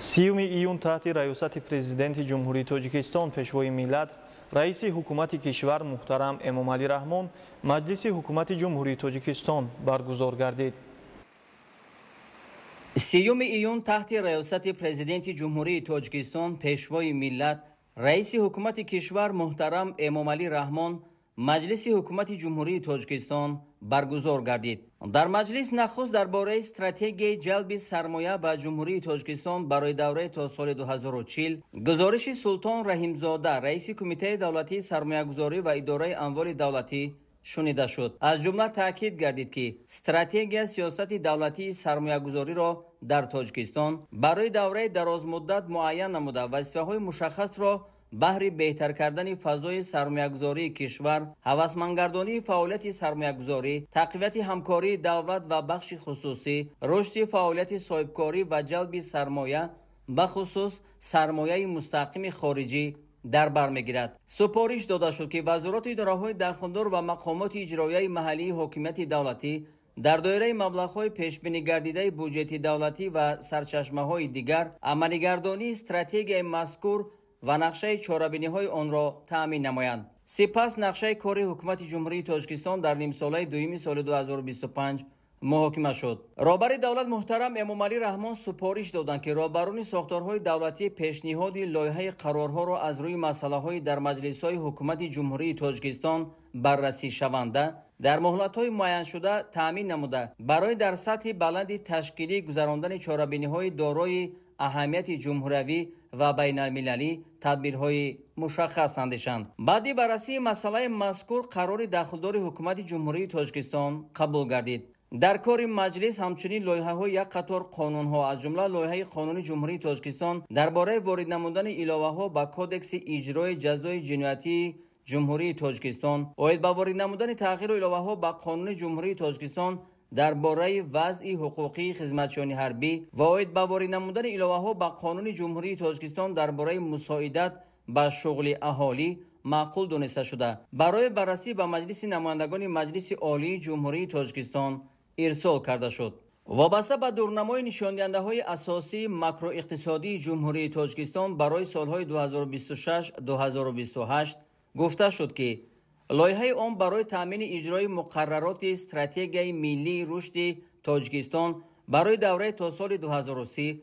30 июн таҳти раёсати Президенти Ҷумҳурии Тоҷикистон, Пешвои миллат, Раиси Ҳукумати кишвар муҳтарам Эмомалӣ Раҳмон Маҷлиси Ҳукумати Ҷумҳурии Тоҷикистон баргузор гардид. 30 июн таҳти раёсати Президенти Ҷумҳурии Тоҷикистон, Пешвои миллат, Раиси Ҳукумати кишвар муҳтарам Эмомалӣ Раҳмон Маҷлиси Ҳукумати Ҷумҳурии Тоҷикистон баргузор гардид. Дар маҷлис нахуст дар бораи стратегияи ҷалби сармоя ба Ҷумҳурии Тоҷикистон барои давраи то соли 2040 гузориши Султон Раҳимзода, раиси Кумитаи давлатии сармоягузорӣ ва идораи амволи давлатӣ шунида шуд. Аз ҷумла таъкид гардид, ки стратегия сиёсати давлатии сармоягузориро дар Тоҷикистон барои давраи дарозмуддат муайян намуда, вазифаҳои мушаххасро баҳри беҳтар кардани фазои сармоягузории кишвар, ҳавасмандгардонии фаъолияти сармоягузорӣ, тақвияти ҳамкории давлат ва бахши хусусӣ, рушди фаъолияти соҳибкорӣ ва ҷалби сармоя, бахусус сармояи мустақими хориҷӣ дар бар мегирад. Супориш дода шуд, ки вазорати идораҳои дахлдор ва мақомоти иҷроияи маҳаллии ҳокимияти давлатӣ дар доираи маблағҳои пешбинигардидаи буҷети давлатӣ ва сарчашмаҳои дигар амалигардонии стратегияи мазкур ва нақшаи чорабиниҳои онро таъмин намоянд. Сипас нақшаи кори Ҳукумати Ҷумҳурии Тоҷикистон дар нимсолаи дуюми соли 2025 муҳокима шуд. Роҳбари давлат муҳтарам Эмомалӣ Раҳмон супориш доданд, ки роҳбарони сохторҳои давлатӣ пешниҳоди лоиҳаи қарорҳоро аз рӯи масъалаҳои дар маҷлисҳои Ҳукумати Ҷумҳурии Тоҷикистон баррасӣ шаванда дар муҳлатҳои муайяншуда таъмин намуда, барои дар сатҳи баланди ташкилӣ гузарондани чорабиниҳои дорои аҳамияти ҷумҳуриявӣ ва байналмилалӣ тадбирҳои мушаххас андешанд. Баъди баррасии масъалаи мазкур қарори дахлдори Ҳукумати Ҷумҳурии Тоҷикистон қабул гардид. Дар кори маҷлис ҳамчунин лоиҳаҳои як қатор қонунҳо, аз ҷумла лоиҳаи Қонуни Ҷумҳурии Тоҷикистон дар бораи ворид намудани иловаҳо ба Кодекси иҷрои ҷазои ҷиноятии Ҷумҳурии Тоҷикистон, оид ба ворид намудани тағйиру иловаҳо ба Қонуни Ҷумҳурии Тоҷикистон дар бораи вазъи ҳуқуқии хизматчиёни ҳарбӣ ва оид ба ворид намудани иловаҳо ба Қонуни Ҷумҳурии Тоҷикистон дар бораи мусоидат ба шуғли аҳолӣ маъқул дониста шуда, барои баррасӣ ба Маҷлиси намояндагони Маҷлиси Олии Ҷумҳурии Тоҷикистон ирсол карда шуд. Вобаста ба дурнамои нишондиҳандаҳои асосии макроиқтисодии Ҷумҳурии Тоҷикистон барои солҳои 2026-2028 гуфта шуд, ки лоиҳаи он барои таъмини иҷрои муқаррароти стратегияи миллии рушди Тоҷикистон барои давраи то соли 2030,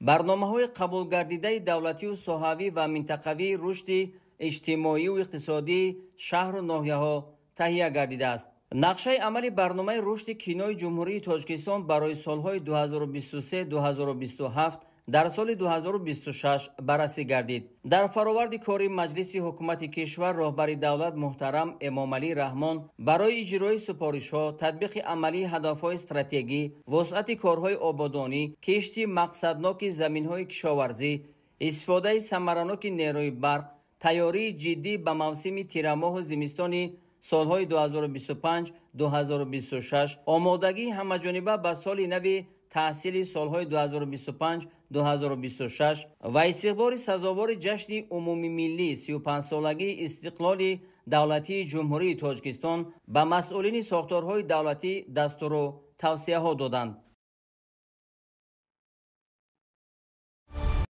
барномаҳои қабулгардидаи давлатию соҳавӣ ва минтақавии рушди иҷтимоию иқтисодии шаҳру ноҳияҳо таҳия гардидааст. Нақшаи амали барномаи рушди кинои Ҷумҳурии Тоҷикистон барои солҳои 2023-2027 дар соли 2026 баррасӣ гардид. Дар фароварди кори Маҷлиси Ҳукумати кишвар роҳбари давлат муҳтарам Эмомалӣ Раҳмон барои иҷрои супоришҳо, татбиқи амалии ҳадафҳои стратегӣ, вусъати корҳои ободонӣ, кишти мақсадноки заминҳои кишоварзӣ, истифодаи самараноки нерӯи барқ, тайёрии ҷиддӣ ба мавсими тирамоҳу зимистони солҳои 2025-2026, омодагии ҳамаҷониба ба соли нави таҳсили солҳои 2025-2026 ва истиқболи сазовори ҷашни умумимиллӣ 35-солагии истиқлоли давлатии Ҷумҳурии Тоҷикистон ба масъулини сохторҳои давлатӣ дастуру тавсияҳо доданд.